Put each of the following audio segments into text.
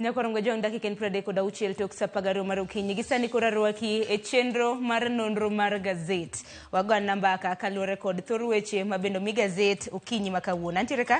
Nyakwar Jong dakika en 36 tok saa 12 mar okinyi. Gi sani koro arwaki e chenro mar nonro mar gazet. Wago ana mbaka kaluwore kod thor weche ma bende omi gazet okinyi ma kawuono. Antiere ka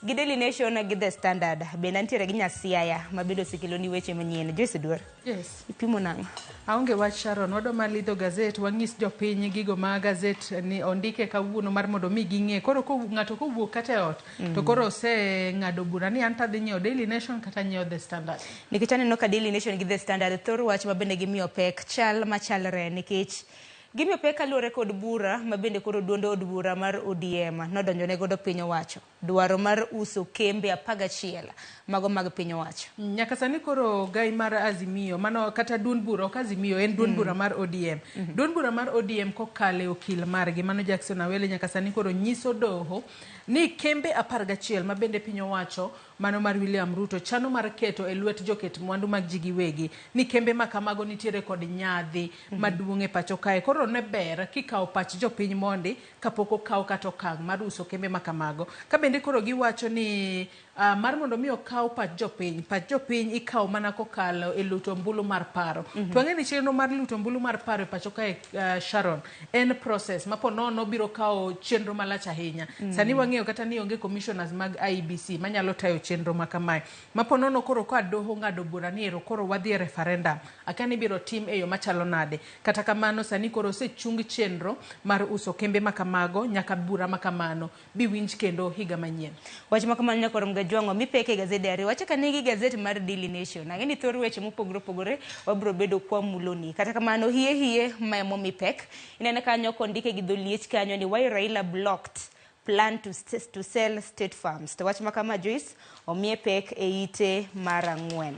gi Daily Nation gi The Standard. Bende antiere gi Nyasiaya ma bende osekeloni weche manyien. Joyce Oduor. Yes. Ipimo nang'o? Aonge wach Sharon, wadwa mar lidho gazet, wang'is jopiny gigo ma gazet ni ondike kawuono mar mondo mi ging'e. Koro ng'ato kowuok kata e ot, to koro oseng'ado bura ni an to adhi nyiewo Daily Nation kata anyiewo The Standard. Nikech aneno ka Daily Nation gi The Standard thor wach ma bende gimiyo pek chal machalre nikech gimiyo pek kaluwore kod bura ma bende koro duond od bura mar ODM nodonjone godo piny owacho. Dwaro mar uso kembe 11 mago mag piny owacho. Nyaka sani koro gai mar Azimio, mano kata duond bura, ok Azimio, en duond bura mar ODM. Duond bura mar ODM kokalo e okil margi, mano Jackson Awele, nyaka sani koro nyiso doho ni kembe 11 ma bende piny owacho mano mar William Ruto chano mar keto e lwet joket mwandu mag ji giwegi, ni kembe ma kamago nitiere kod nyadhi maduong' e pacho kae. Koro ne ber kikawo pach jopiny mondi kapok okaw kata okang' mar uso kembe ma kamago. Ka bende koro giwacho ni mar mondo mi okaw pach jopiny, pach jopiny ikawo mana kokalo e luto ombulu mar paro. To wang'e ni chenro mar luto ombulu mar paro e pacho kae, Sharon, en process ma po nono biro kawo chenro malach ahinya. Sani wang'eyo kata ni onge commissioners mag IEBC manyalo tayo chenro ma kamae. Ma po nono koro ka doho ng'ado bura ni ero koro wadhi e referendum, akia ni ibiro tim e yo machalo nade. Kata kamano sani koro osechung chenro mar uso kembe ma kamago nyaka bura ma kamano bi winj kendo higa manyien. Wach ma kamano nyaka rom gajwang'o mi pek e gazede ariyo. Wachak ane gi gazet mar Daily Nation. Ang'e ni thor weche mopogore opogore wabiro bedo kwa muloni. Kata kamano hie hie ma momi pek. Ineno kanyo kondike gi dholiech kanyo ni why Raila blocked plan to sell state farms. To wach ma kama Joyce omiye pek e ite mar 4.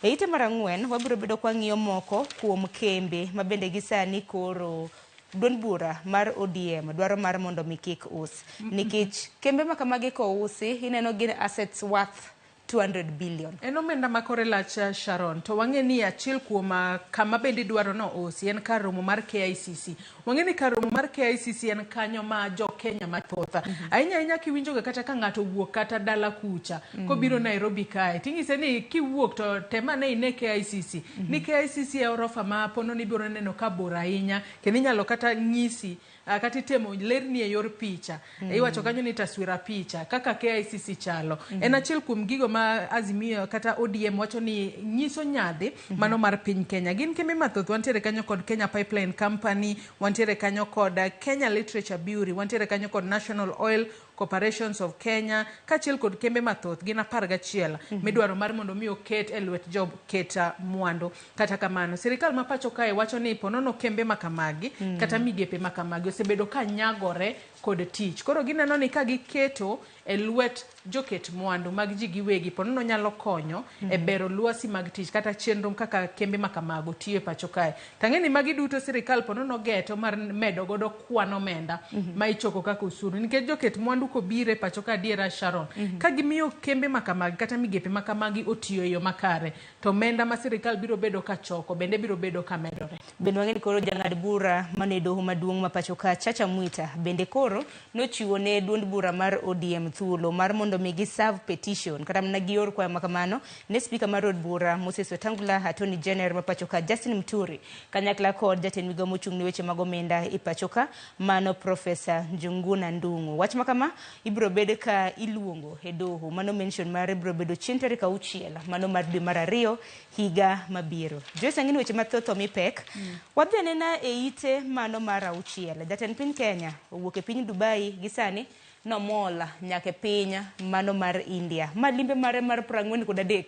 E ite mar 4 wabiro bedo kwa ng'iyo moko kuom kembe ma bende gi sani koro duond bura mar ODM dwaro mar mondo mi kik us. Nikech kembe ma kamagi kousi ineno gin assets worth 200 billion. En omenda ma kore lach Sharon, to wang'e ni achiel kuom kama bende idwaro no usi en kar romo mar KICC. Wang'e ni kar romo mar KICC en kanyo ma jo Kenya mathoth. Ahinya ahinya kiwinjoga kata ka ng'ato owuok kata dala kucha, kobiro Nairobi kae, ting'ise ni kiwuok to tem ane ine KICC. Ni KICC e orofa ma pono ni ibiro neno ka bor ahinya, kendo inyalo kata ng'isi kata itemo lerni e yor picha. Iwacho kanyo ni taswira picha kaka KICC chalo. En achiel kuom gigo ma Azimio kata ODM wacho ni nyiso nyadhi mano mar piny Kenya. Gin kembe mathoth, wantiere kanyo kod Kenya Pipeline Company, wantiere kanyo kod Kenya Literature Bureau, wantiere kanyo kod National Oil Corporations of Kenya, kaachiel kod kembe mathoth gin 11 midwaro mar mondo mi oket e lwet joket mwandu. Kata kamano, sirikal ma pacho kae wacho ni ponono kembe ma kamagi kata migepe ma kamagi osebedo ka nyagore kod tich. Koro gineno ni ka giketo e lwet joket mwandu mag ji giwegi, ponono nyalo konyo e bero lwasi mag tich kata chenro kaka kembe ma kamago tiyo e pacho kae. Tang'e ni magi duto sirikal ponono geto mar medo godo kwan omenda ma ichoko kaka osuru. Nikech joket mwandu kobiro e pacho ka adiera Sharon, ka gimiyo kembe ma kamagi kata migepe ma kamagi otiyo e yo makare, to omenda ma sirikal biro bedo ka choko bende biro bedo ka medore. Bende wang'e ni koro jang'ad bura mane doho maduong' ma pacho ka Chacha Mwita bende koro nochiwo ne duond bura mar ODM thuolo mar mondo mi gi serve petition kata mana gior kwayo ma kamano ne spika mar od bura Moses Wetangula, Attorney General ma pacho ka Justin Muturi kanyakla kod jatend migawo mochung' ne weche mag omenda e pacho ka mano Professor Njuguna Ndung'u. Wach ma kama ibiro bed ka iluongo e doho mano mention mare biro bedo chieng' tarik 6 mano mar dwe mar 2 higa mabiro. Joyce ang'e ni weche mathoth omi pek. Wadhi anena e ite mano mar 6. Jatend piny Kenya owuok e piny Dubai gi sani nomol nyaka e piny mano mar India. Ma limbe mare mar 43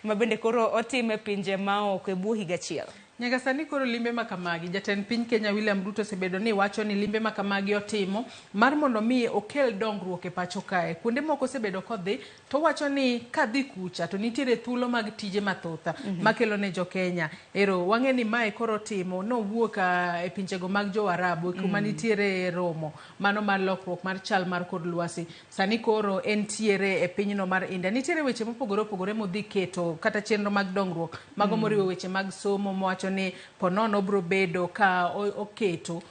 ma bende koro otime pinje maoko e bwo higa achiel. Nyaka sani koro limbe ma kamagi, jatend piny Kenya William Ruto osebedo ni wacho ni limbe ma kamagi otimo mar mondo mi okel dongruok e pacho kae. Kuonde moko osebedo kodhi to wacho ni kadhi kucha to nitiere thuolo mag tije mathoth makelo ne jo Kenya. Ero wang'e ni mae koro timo nowuok e pinjego mag jo Arabu kuma nitiere romo mano mar lokruok mar chal mar kor lwasi. Sani koro entiere e pinyno mar India. Nitiere weche mopogore opogore modhi keto kata chenro mag dongruok mago moriwo weche mag somo mowacho wacho ni ponono biro bedo ka oketo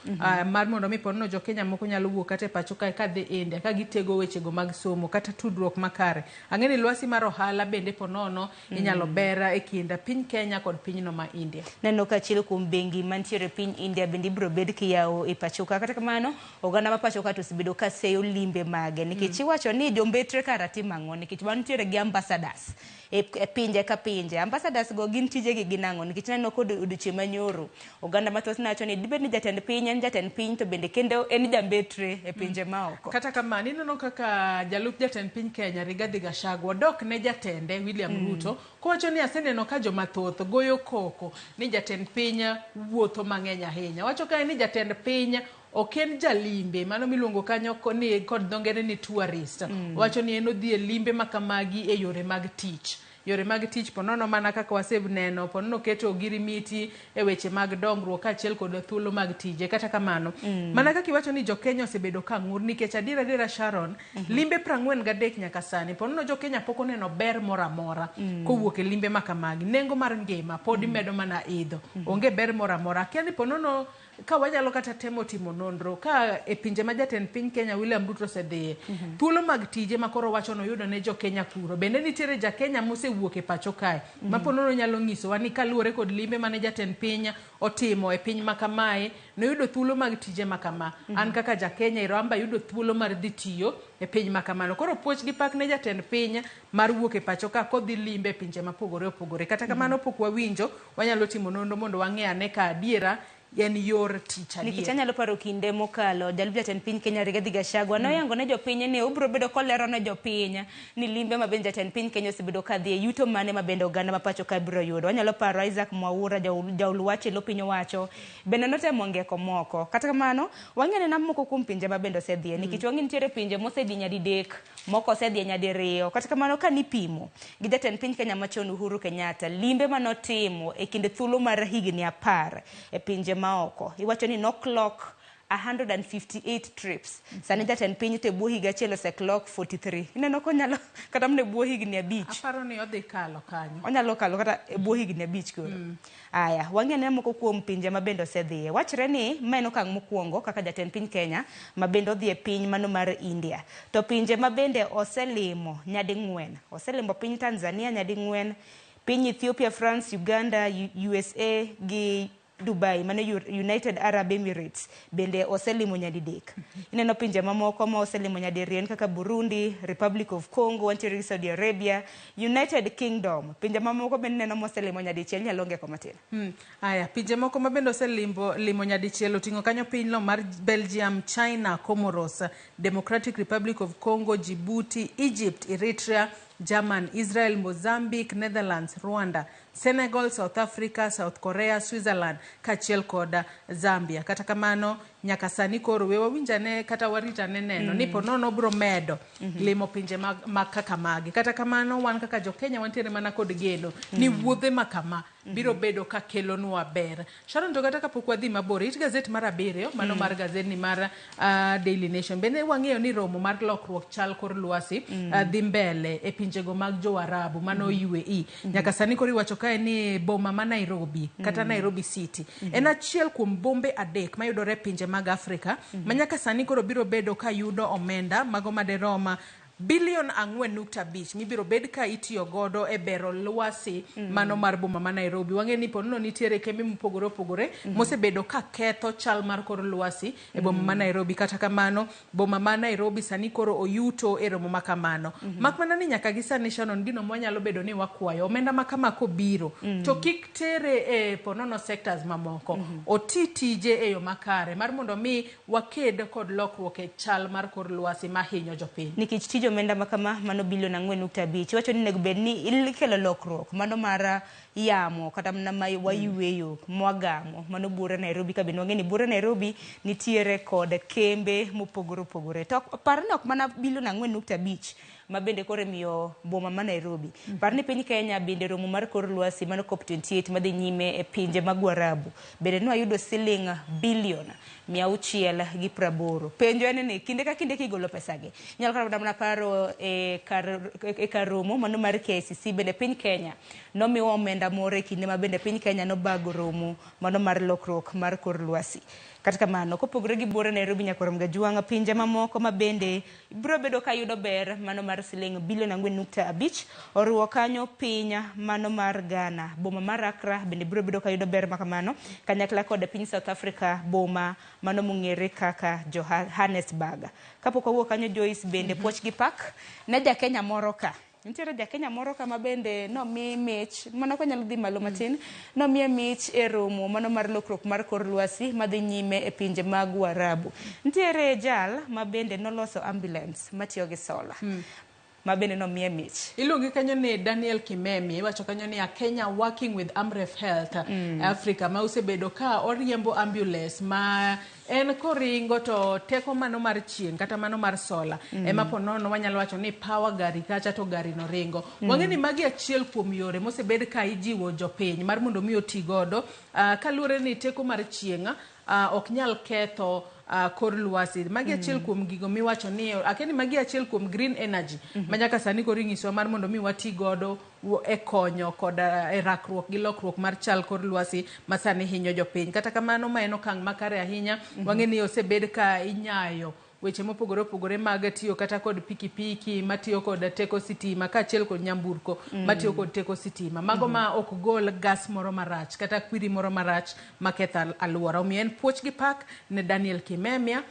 mar mondo mi ponono jo Kenya moko nyalo wuok kata e pacho kae kadhi India ka gitego wechego mag somo kata tudruok makare. Ang'e ni lwasi mar ohala bende ponono inyalo ber e kind piny Kenya kod pinyno ma India. Neno ka achiel kuom bengi mantiere e piny India bende ibiro bed kiyawo e pacho ka. Kata kamano, oganda ma pacho ka to osebedo ka seyo limbe mage nikech iwacho ni jombetre kara timo ang'o nikech wantiere gi ambassadors e pinje ka pinje. Ambassadors go gin tijegi gin ang'o nikech naneno kod odiochieng' manyoro oganda mathoth ne wacho ni dibed ni jatend piny en jatend piny to bende kendo en jambetre e pinje maoko. Kata kamano ineno kaka jalup jatend piny Kenya Rigathi Gachagua dok ne jatende William Ruto kowacho ni aseneno ka joma thoth goyo koko ni jatend piny wuotho mang'eny ahinya. Wacho kae ni jatend piny ok en jalimbe mano miluongo kanyo ni kod dho ngere ni tourist. Wacho ni en odhi e limbe ma kamagi e yore mag tich. Yore mag tich ponono mana kaka waseneno ponono keto ogirimiti e weche mag dongruok kaachiel kod thuolo mag tije. Kata kamano, mana kaka iwacho ni jo Kenya osebedo ka ng'ur nikech adier adiera Sharon, limbe 43 nyaka sani ponono jo Kenya pok oneno ber moro amora kowuok e limbe ma kamagi. Nengo mar ngima pod medo mana idho. Onge ber moro amora. Akia ni ponono ka wanyalo kata temo timo nonro ka e pinje ma jatend piny Kenya William Ruto osedhiye, thuolo mag tije ma koro wacho noyudo ne jo Kenya kuro. Bende nitiere ja Kenya mosewuok e pacho kae ma ponono nyalo nyisowa ni kaluwore kod limbe mane jatend piny otimo e piny ma kamae, noyudo thuolo mag tije ma kama. An kaka ja Kenya ero an be ayudo thuolo mar dhi tiyo e piny ma kamano. Koro puoch gi pak ne jatend piny mar wuok e pacho ka kodhi limbe e pinje mopogore opogore. Kata kamano pok wawinjo, wanyalo timo nonro mondo wang'e ane ka adiera en yor tich Nikech adier. anyalo paro kinde mokalo jalup jatend piny Kenya Rigathi Gachagua noyango ne jopiny ni obiro bedo kolero ne jopiny ni limbe ma bende jatend piny Kenya osebedo kadhiye yuto mane ma bende oganda ma pacho ka biro yudo. Wanyalo paro Isaac Mwaura jaul wach e lo piny owacho bende notemo ngeko moko. Kata kamano wang'e nena moko kuom pinje ma bende osedhiye nikech wang'e nitiere pinje mosedhi nyadidek moko osedhi nyadiriyo. Kata kamano ka nipimo gi jatend piny Kenya machon Uhuru Kenyatta limbe manotimo e kind thuolo mar higni 10 e pinje maoko iwacho ni no clock 158 trips. Sani jatend piny to e bwo higa achiel ose clock 43. Ineno konyalo kata mana e bwo higni 5. Aparo ni odhi kalo kanyo. Onyalo kalo kata e bwo higni 5 koro. Aya, wang'e ane moko kuom pinje ma bende osedhiye. Wachre ni ma en okang' mokwongo kaka jatend piny Kenya ma bende odhi e piny mano mar India. To pinje ma bende oselimo nyading'wen. Oselimo piny Tanzania nyading'wen, piny Ethiopia, France, Uganda, USA gi Dubai, mano United Arab Emirates bende oselimo nyadidek. Ineno pinje mamoko ma oselimo nyadiriyo en kaka Burundi, Republic of Congo, wantiere gi Saudi Arabia, United Kingdom. Pinje mamoko bende ineno moselimo nyadichiel nyalo ngeko matin. Aya, pinje moko ma bende oselimo limo nyadichiel oting'o kanyo pinyno mar Belgium, China, Comoros, Democratic Republic of Congo, Djibouti, Egypt, Eritrea, German, Israel, Mozambique, Netherlands, Rwanda, Senegal, South Africa, South Korea, Switzerland kaachiel kod Zambia. Kata kamano nyaka sani koro we wawinjane kata waritane neno ni ponono biro medo limo pinje ma kaka magi. Kata kamano wan kaka jo Kenya wantiere mana kod geno ni wuodhe ma kama biro bedo ka kelonwa ber. Sharon, to kata kapok wadhi mabor, it gazet mar 7 mano mar gazetni mar Daily Nation bende wang'eyo ni romo mar lokruok chal kor lwasi dhi mbele e pinjego mag jo Arabu mano UAE. Nyaka sani koro iwacho kae ni boma ma Nairobi kata Nairobi City en achiel kuom bombe 3 mayudore e pinje mag Afrika ma nyaka sani koro biro bedo ka yudo omenda mago maderom bilion 4.5 mibiro bed ka itiyo godo e bero lwasi mano mar boma ma Nairobi. Wang'e ni ponono nitiere kembe mopogore opogore mosebedo ka ketho chal mar kor lwasi e boma ma Nairobi. Kata kamano boma ma Nairobi sani koro oyuto e romo ma kamano. Mak mana ni nyaka gi sani Shannon, gino mwanyalo bedo ni wakwayo omenda ma kama kobiro to kik tere e ponono sectors mamoko. Oti tije e yo makare mar mondo mi waked kod lokruok e chal mar kor lwasi mahinyo jopiny. Nikech tij omenda ma kama mano bilion 4.5 iwacho ni onego bed ni ikelo lokruok mano mar yamo kata mana ma wayueyo mwagamo mano buore Nairobi ka bende wang'e ni buore Nairobi nitiere kod kembe mopogore opogore. To par ni ok mana bilion 4.5 ma bende koro imiyo boma ma Nairobi. Par ni piny Kenya bende romo mar kor lwasi mano COP28 madhi nyime e pinje mag Waarabu bende ne wayudo siling bilion 680. Penjo en ni kinde ka kinde kigolo pesagi inyalo kata mana paro e kar romo mano mar KICC bende piny Kenya nomiwa omenda omenda moro e kinde ma bende piny Kenya nobago romo mano mar lokruok mar kor lwasi. Kata kamano, kopogore gi buore Nairobi nyaka Gajwang', pinje mamoko ma bende biro bedo ka yudo ber mano mar siling bilion 4.5 oriwo kanyo piny mano mar Ghana, boma mar Accra bende biro bedo ka yudo ber makamano kanyakla kod piny South Africa, boma mano mong'ere kaka Johannesburg. Kapok wawuok kanyo, Joyce, bende puoch gi pak ne ja Kenya moro ka. Nitiere ja Kenya moro ka ma bende nomi mich, mano konyalo dhi malo matin, nomiye mich e romo mano mar lokruok mar kor lwasi madhi nyime e pinje mag Waarabu. Nitiere jal ma bende noloso ambulance matiyo gi sola, ma bende nomiye mich. Iluonge kanyo ni Daniel Kimemi, iwacho kanyo ni a Kenya working with Amref Health Africa ma osebedo ka oriembo ambulance ma en koringo to teko mano mar chieng' kata mano mar sola ema po nono wanyalo wacho ni power gari kacha to gari no ringo. Wang'e ni magi achiel kuom yore mosebed ka ijiwo jopiny mar mondo mi oti godo kaluwore ni teko mar chieng' ok nyal ketho kor lwasi. Magi achiel kuom gigo miwacho ni akia ni magi achiel kuom green energy ma nyaka sani koro inyisowa mar mondo mi wati godo e konyo kod e rakruok gi lokruok mar chal kor lwasi ma sani hinyo jopiny. Kata kamano, ma en okang' makare ahinya. Wang'e ni osebed ka inyayo weche mopogore opogore mag tiyo kata kod pikipiki matiyo kod teko sitima kaachiel kod nyamburko matiyo kod teko sitima, mago ma ok gol gas moro marach kata kwiri moro marach maketho alwora. Omiyo en puoch gi pak ne Daniel Kimemia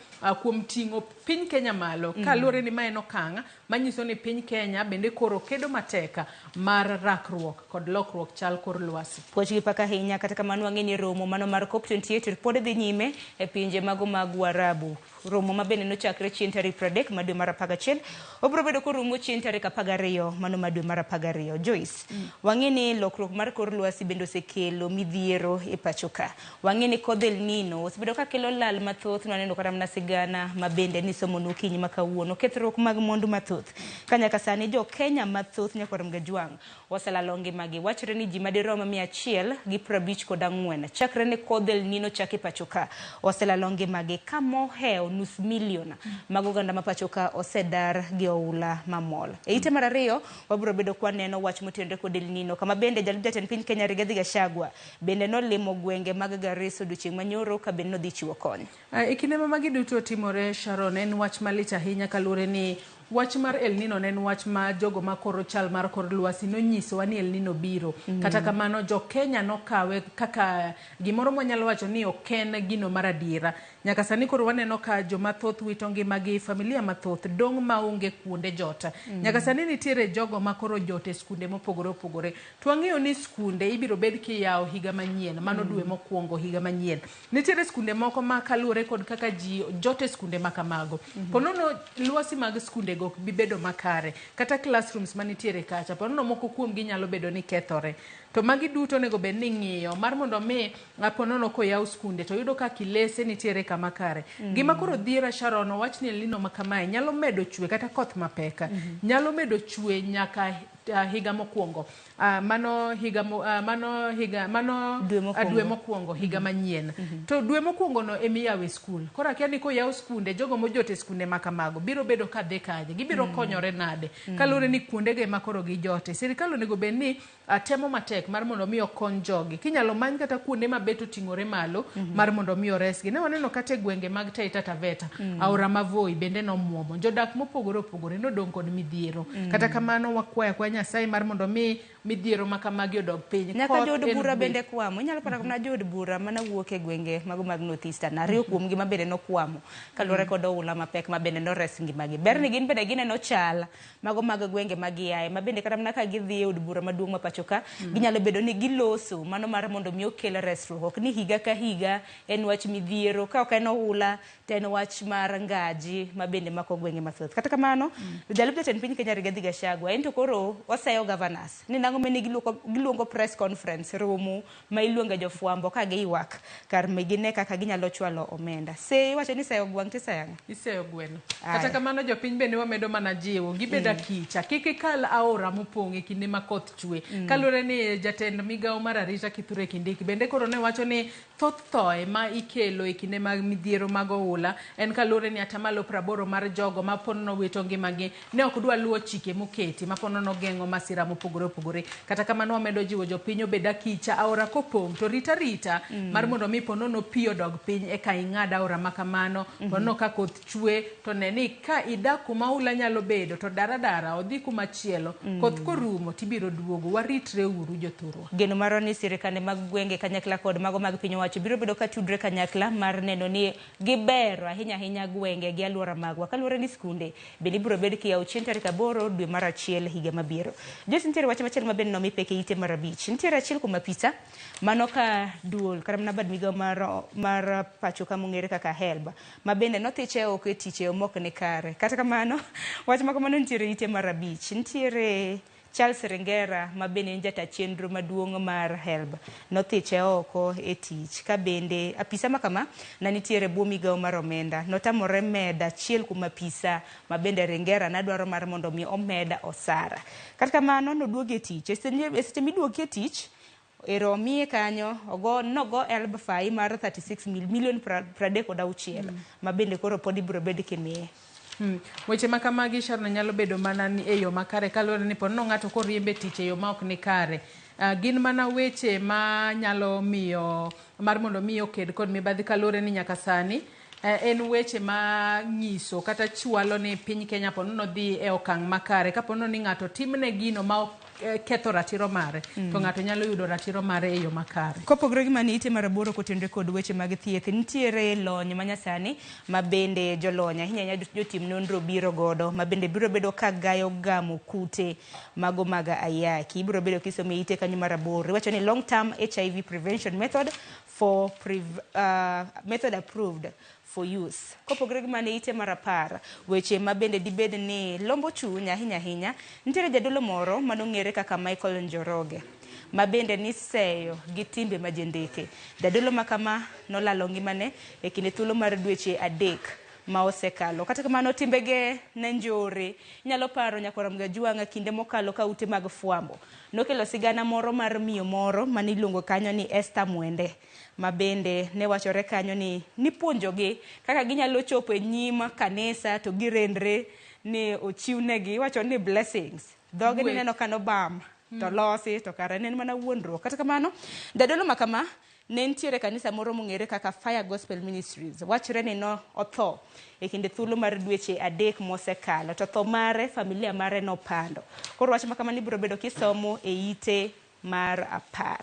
kuom ting'o piny Kenya malo, kaluwore ni ma en okang' manyiso ni piny Kenya bende koro kedo matek mar rakruok kod lokruok chal kor lwasi. Puoch gi pak ahinya. Kata kamano, wang'e ni romo mano mar COP28 pod dhi nyime e pinje mago mag Waarabu. Romo ma bende nochakre chieng' tarik 30 mar dwe mar 11, obiro bedo korumo chieng' tarik 12 mano mar dwe mar 12. Joyce, wang'e ni lokruok mar kor lwasi bende osekelo midhiero e pacho ka. Wang'e ni kodh El Nino osebedo ka kelo lal mathoth, nwaneno kata mana sigana ma bende nisomonu okinyi ma kawuono, kethruok mag mwandu mathoth. Ka nyaka sani jo Kenya mathoth nyakwar Mgajwang' oselalo ngimagi. Wachore ni ji madirom 154 chakre ne kodh El Nino chak e pacho ka oselalo ngimagi, ka mohewo nus milion mag oganda ma pacho ka osedar gi oula mamol. E ite mar ariyo wabiro bedo kwaneno wach motenore kod El Nino, kama bende jalup jatend piny Kenya Rigathi Gachagua bende nolimo gwenge mag Garissa odiochieng' manyoro ka bende nodhi chiwo kony. E kinde ma magi duto timore, Sharon, en wach malich ahinya kaluwore ni wach mar El Nino ne en wach ma jogo makoro chal mar kor lwasi nonyisowa ni El Nino biro. Kata kamano, jo Kenya nokawe kaka gimoro mwanyalo wacho ni ok en gino mar adiera. Nyaka sani koro waneno ka joma thoth wito ngimagi, familia mathoth dong' maonge kuonde jot. Nyaka sani nitiere jogo ma koro jot e skunde mopogore opogore. To wang'eyo ni skunde ibiro bed kiyawo higa manyien, mano dwe mokwongo higa manyien. Nitiere skunde moko ma kaluwore kod kaka ji jot e skunde ma kamago, ponono lwasi mag skunde go ok bi bedo makare, kata classrooms manitiere kacha, ponono moko kuomgi nyalo bedo ni kethore. To magi duto onego bed ni ing'iyo mar mondo mi ponono koyaw skunde to yudo ka kilese nitiere kama kare. Gima koro dhiera, Sharon, owach ni El Nino ma kamae nyalo medo chwe kata koth mapek nyalo medo chwe nyaka higa mokwongo, mano higa mano higa mano Dwe mokwongo. Dwe mokwongo higa manyien. To dwe mokwongo no emiyawe skul. Koro akia ni koyaw skunde, jogo mojot e skunde ma kamago biro bedo ka dhi kanye, gibiro konyore nade kaluwore ni kuondego ema koro gijote. Sirikal onego bed ni temo matek mar mondo mi okony jogi. Kinyalo many kata kuonde ma bet oting'ore malo mar mondo mi oresgi. Ne waneno kata e gwenge mag Taita Taveta, aora ma Voi bende nomuomo. Jodak mopogore opogore nodong' kod midhiero. Kata kamano, wakwayo akwa Nyasaye mar mondo mi midhiero ma kamagi odog piny. Nyaka Koth jood en bura gweth. Bende kwamo. Inyalo paro mana jood bura mana wuok e gwenge mago mag North Eastern. Ariyo kuomgi ma bende nokwamo kaluwore kod oula mapek ma bende nores ngimagi. Ber ni gin bende gineno chal mago mag gwenge ma giaye ma bende kata mana ka gidhi e od bura maduong' ma pacho ka, ginyalo bedo ni giloso mano mar mondo mi okel resruok. Ok ni higa ka higa en wach midhiero, ka ok en oula to en wach mar ngaji ma bende mako gwenge mathoth. Kata kamano, jalup jatend piny Kenya Rigathi Gachagua en to koro oseyo governors ni nang'o mane giluongo press conference, romo ma iluonge jofwambo ka giywak kar mi gine kaka ginyalo chwalo omenda. Se iwacho ni seyo gwang' tiseyo ang'o? Iseyo gweno. Aya. Kata kamano, jopiny bende wamedo mana jiwo gibed akicha kik ikal aora mopong' e kinde ma koth chwe, kaluwore ni jatend migawo mar arita Kithure Kindiki bende koro ne wacho ni thoth thoe ma ikelo e kinde mag midhiero mag oula en kaluwore ni atamalo 80 mar jogo ma ponono wito ngimagi ne ok dwa luwo chike moketi ma ponono geng'o masira mopogore opogore. Kata kamano wamedo jiwo jopiny obed akicha, aora kopong' to rit arita mar mondo mi ponono pi odog piny eka ing'ad aora ma kamano. Ponono ka koth chwe to ne ni ka idak kuma oula nyalo bedo to dar adara odhi kuma chielo. Koth korumo tibiro duogo. Waritre uru jothurwa. Geno marwa ni sirikande mag gwenge kanyakla kod mago mag piny owacho biro bedo ka tudre kanyakla mar neno ni gibero ahinya ahinya gwenge gi alwora magwa. Kaluwore ni skunde bende ibiro bed kiyawo chieng' tarik 8 dwe mar 1 higa mabiro. Joyce, nitiere wach machielo ma bende nomi pek e ite mar 5. Nitiere achiel kuom apisa mano ka duol kata mana bad migawo mar pacho ka mong'ere kaka HELB ma bende nothiche oko e tich e yo mok ni kare. Kata kamano, wach ma kamano nitiere ite mar 5. Nitiere Charles Ringera ma bende en jata chenro maduong' mar HELB nothiche oko e tich ka bende apisa ma kama na nitiere bwo migawo mar omenda notamore medo achiel kuom apisa ma bende Ringera nadwaro mar mondo mi omed osara. Kata kamano noduogi e tich. E seche miduogi e tich ero omiye kanyo nogo HELB fai mar 36 million 36 ma bende koro pod ibiro bed kimiye. Weche ma kamagi Sharon nyalo bedo mana ni e yo makare kaluwore ni ponono ng'ato koriembe tich e yo ma ok ni kare. Gin mana weche ma nyalo miyo mar mondo mi oked kod mibadhi kaluwore ni nyaka sani en weche ma nyiso kata chwalo ni piny Kenya ponono dhi e okang' makare. Ka ponono ni ng'ato timne gino ma ok ketho ratiro mare to ng'ato nyalo yudo ratiro mare e yo makare. Kopogore gi mano, ite mar 8 kotenore kod weche mag thieth, nitiere lony manyasani ma bende jolony ahinya ahinya jotim nonro biro godo ma bende biro bedo ka gayo gamo kute mago mag ayaki. Ibiro bedo kisomo e ite kanyo mar 8. Iwacho ni long term HIV prevention method for method approved for use. Kopogore gi mano, ite mar 10, weche ma bende dibed ni lombo chuny ahinya ahinya, nitiere jadolo moro manong'ere kaka Michael Njoroge ma bende niseyo gi timbe majendeke. Jadolo ma kama nolalo ngimane e kinde thuolo mar dweche 3 ma osekalo. Kata kamano timbege ne njore. Inyalo paro nyakwar Mgajwang'a kinde mokalo ka ute mag fwambo nokelo sigana moro mar miyo moro mane iluongo kanyo ni Esther Mwende ma bende ne wachore kanyo ni nipuonjogi kaka ginyalo chopo e nyim kanisa to girendre ni ochiwnegi, iwacho ni blessings. Dhoge nineno ka nobam to losi to kare ne en mana wuondruok. Kata kamano, jadolo ma kama ne nitiere kanisa moro mong'ere kaka Fire Gospel Ministries. Wachre ni no otho e kinde thuolo mar dweche 3 mosekalo to tho mare familia mare nopando. Koro wach ma kamano ibiro bedo kisomo e ite mar 10.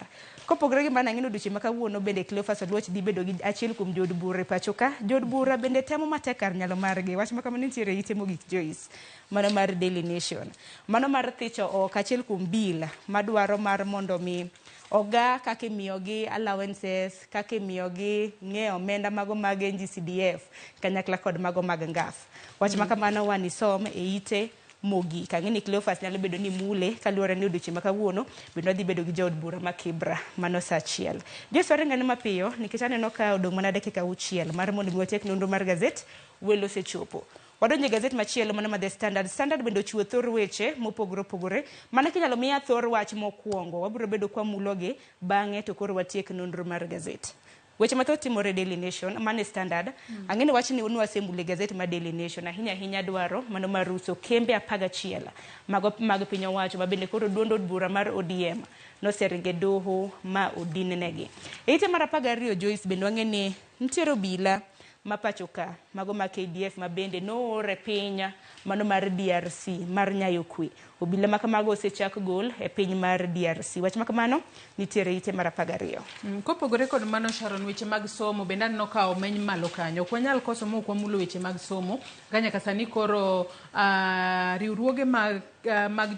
Kopogore gi mano, ang'e ni odiochieng' ma kawuono bende Cleophas Oluoch dhi bedo gi achiel kuom jood bura e pacho ka. Jood bura bende temo matek kar nyalo margi. Wach ma kamano nitiere e ite mogik Joyce, mano mar Daily Nation. Mano mar thicho oko achiel kuom bill madwaro mar mondo mi oga kaka imiyogi allowances, kaka imiyogi ng'eyo omenda mago mag NGCDF kanyakla kod mago mag NGAF. Wach ma kamano wanisom e ite mogik. Ang'e ni Cleophas nyalo bedo ni mule kaluwore ni odiochieng' ma kawuono bende wadhi bedo gi jaod bura ma Kibra mano saa 1. Joyce, waringane mapiyo nikech aneno ka odong' mana dakika 6 mar mondo mi watiek nonro mar gazet. Welo osechopo. Wadonjo e gazet machielo mano ma The Standard. Standard bende ochiwo thor weche mopogore opogore. Mana kinyalo miya thor wach mokwongo, wabiro bedo kwa mulogi bang'e to koro watiek nonro mar gazet. Weche mathoth timore e Daily Nation, mano e Standard. Ang'e ni wachni nwasemulo e gazet mar Daily Nation, ahinya ahinya dwaro mano mar uso kembe 11 mago mag piny owacho ma bende koro duond od bura mar ODM noseringo e doho ma odinnegi. E ite mar 12 Joyce, bende wang'e ni nitiere obila ma pacho ka mago ma KDF ma bende noor e piny mano mar DRC mar nyayo kwe. Obila ma kamago osechak gol e piny mar DRC. Wach ma kamano nitiere ite mar 12. Kopogore kod mano Sharon, weche mag somo bende aneno ka omeny malo kanyo. Ok wanyal koso ma ok wamulo weche mag somo. Ka nyaka sani koro riwruoge mag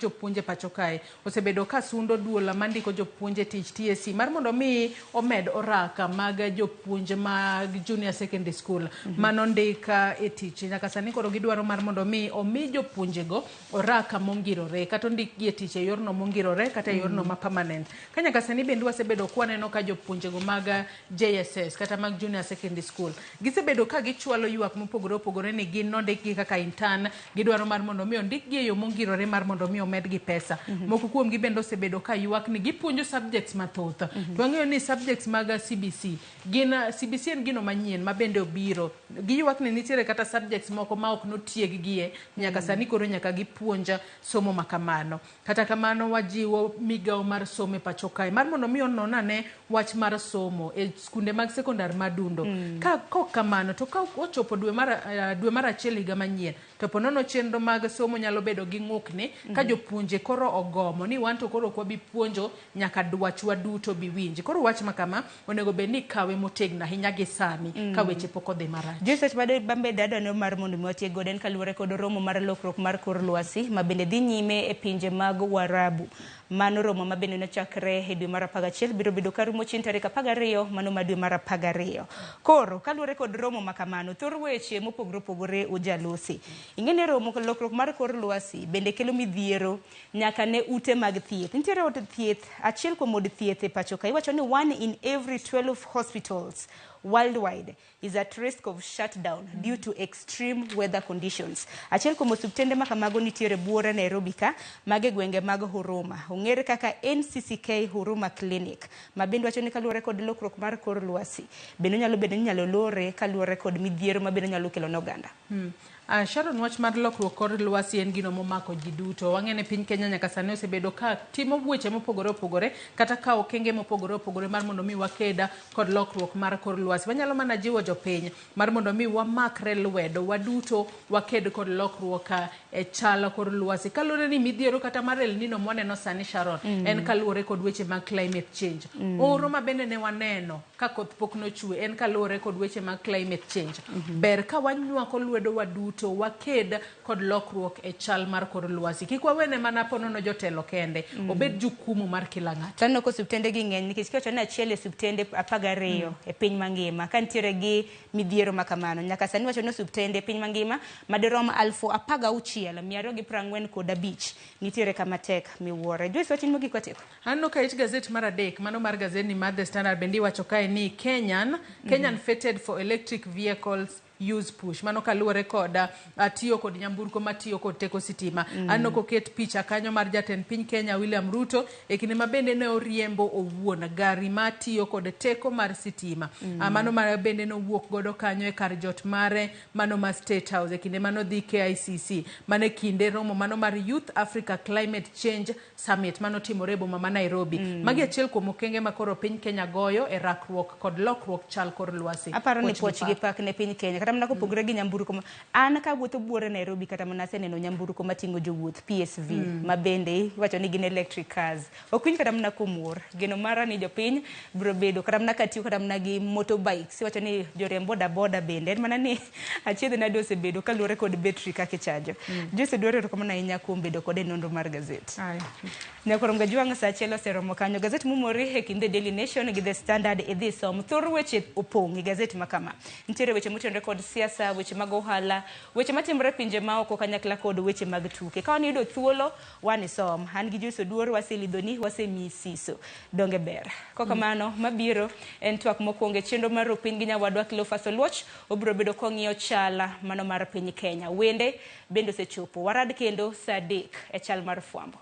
jopuonje pacho kae osebedo ka sundo duol mandiko jopuonje tich TSC mar mondo mi omed oraka mag jopuonje mag junior secondary school manondik e tich. Nyaka sani koro gidwaro mar mondo mi omi jopuonjego oraka mongirore kata ondikgi e tich e yorno mongirore kata e yorno ma permanent. Ka nyaka sani bende wasebedo kwaneno ka jopuonjego mag JSS kata mag junior secondary school gisebedo ka gichwalo ywak mopogore opogore ni gin nondikgi kaka intern, gidwaro mar mondo mi ondikgi e yo mongirore mar mondo mi omedgi pesa. Moko kuomgi bende osebedo ka ywak ni gipuonjo subjects mathoth. To wang'eyo ni subjects mag CBC gin CBC en gino manyien ma bende obiro. Giywak ni nitiere kata subjects moko ma ok notieggie nyaka sani koro nyaka gipuonj somo ma kamano. Kata kamano wajiwo migawo mar somo e pacho kae mar mondo mi onon ane wach mar somo e skunde mag sekondar madundo. Ka kok kamano to ka ochopo dwe mar achiel higa manyien to ponono chenro mag somo nyalo bedo gi ng'ukni ka jopuonje koro ogomo ni wan to koro ok wabi puonjo nyaka dwachwa duto bi winji. Koro wach ma kama onego bed ni ikawe motegno ahinya gi sani ka weche pok odhi marach. Joyce, wach mabende adwaro mar mondo mi watiek godo en kaluwore kod romo mar lokruok mar kor lwasi ma bende dhi nyime e pinje mag Warabu. Mano romo ma bende nochakre e dwe mar 11 biro bedo karumo chieng' tarik 12 mano ma dwe mar 12. Koro kaluwore kod romo ma kamano, thor weche mopogore opogore ujalosi. Ing'e ni romo lokruok mar kor lwasi bende kelo midhiero nyaka ne ute mag thieth. Nitiere od thieth, achiel kuom od thieth e pacho ka iwacho ni 1 in every 12 hospitals worldwide is at risk of shutdown due to extreme weather conditions. Achiel kuom osiptende ma kamago nitiere buore Nairobi ka, mage gwenge mag Huruma. Ong'ere kaka NCCK Huruma Clinic, ma bende wacho ni kaluwore kod lokruok mar kor lwasi, bende onyalo bedo ni inyalo lore kaluwore kod midhiero ma bende onyalo kelo ne oganda. Sharon, wach mar lokruok kor lwasi en gino momako ji duto. Wang'e ni piny Kenya nyaka sani osebedo ka timo weche mopogore opogore kata kawo okenge mopogore opogore mar mondo mi waked kod lokruok mar kor lwasi. Wanyalo mana jiwo jopiny mar mondo mi wamakre lwedo waduto waked kod lokruok e chal kor lwasi. Kaluwore ni midhiero kata mar El Nino mwaneno sani Sharon, en kaluwore kod weche mag climate change. Oro ma bende ne waneno ka koth pok nochwe en kaluwore kod weche mag climate change. Ber ka wanywako lwedo waduto waked kod lokruok e chal mar kor lwasi. Kik wawene mana ponono jotelo kende, obed jukumu mar kila ng'ato. Taneno ka osiptende gi ng'eny nikech kiwacho ni achiel e osiptende 12 e piny mangima ka nitiere gi midhiero ma kamano. Nyaka sani wacho ni osiptende e piny mangima madirom 16,245 nitiere kama tek miwuoro. Joyce, wachni mogik watieko. Aneno ka it gazet mar adek, mano mar gazet ni mar The Standard bende iwacho kae ni Kenyan feted for electric vehicles use push. Mano kaluwore kod tiyo kod nyamburko matiyo kod teko sitima. Aneno koket picha kanyo mar jatend piny Kenya William Ruto e kinde ma bende ne oriembo owuon gari matiyo kod teko mar sitima. Mano ma bende nowuok godo kanyo e kar jot mare mano ma State House e kinde manodhi KICC. Mano e kinde romo mano mar Youth Africa Climate Change Summit manotimore e boma ma Nairobi. Magi achiel kuom okenge ma koro piny Kenya goyo e rakruok kod lokruok chal kor lwasi. Aparo ni Puoch gi puoch gi pak. pak ne piny Kenya kata mana kopogore gi nyamburko an kawuotho buore Nairobi kata mana aseneno nyamburko mating'o jowuoth PSV ma bende iwacho ni gin electric cars ok winj kata mana komor. Geno mara ni jopiny biro bedo kata mana katiyo kata mana gi motorbikes iwacho ni joriemb boda boda bende en mana ni achiedh nade osebedo kaluwore kod betri kaka ichajo. Joyce Oduor, erokamano ahinya kuom bedo kode e nonro mar gazet. Aya. Nyakwar Mgajwang' sa 1 oseromo kanyo. Gazet mumori e kind The Daily Nation gi The Standard idhi som. Thor weche opong' e gazet ma kama. Nitiere weche motenore kod siasa, weche mag ohala, weche matimore e pinje maoko kanyakla kod weche mag tuke. Ka wan yudo thuolo, wan isom. An gi Joyce Oduor waselidhoni, wasemiyi siso. Donge ber. Kokamano, mabiro en twak mokwongo e chenro mar Ropiny gi nyawadwa Cleophas Oluoch. Obiro bedo kong'iyo chala mano mar piny Kenya. Wende bende osechopo. Warad kendo sa 3 e chal mar fwambo.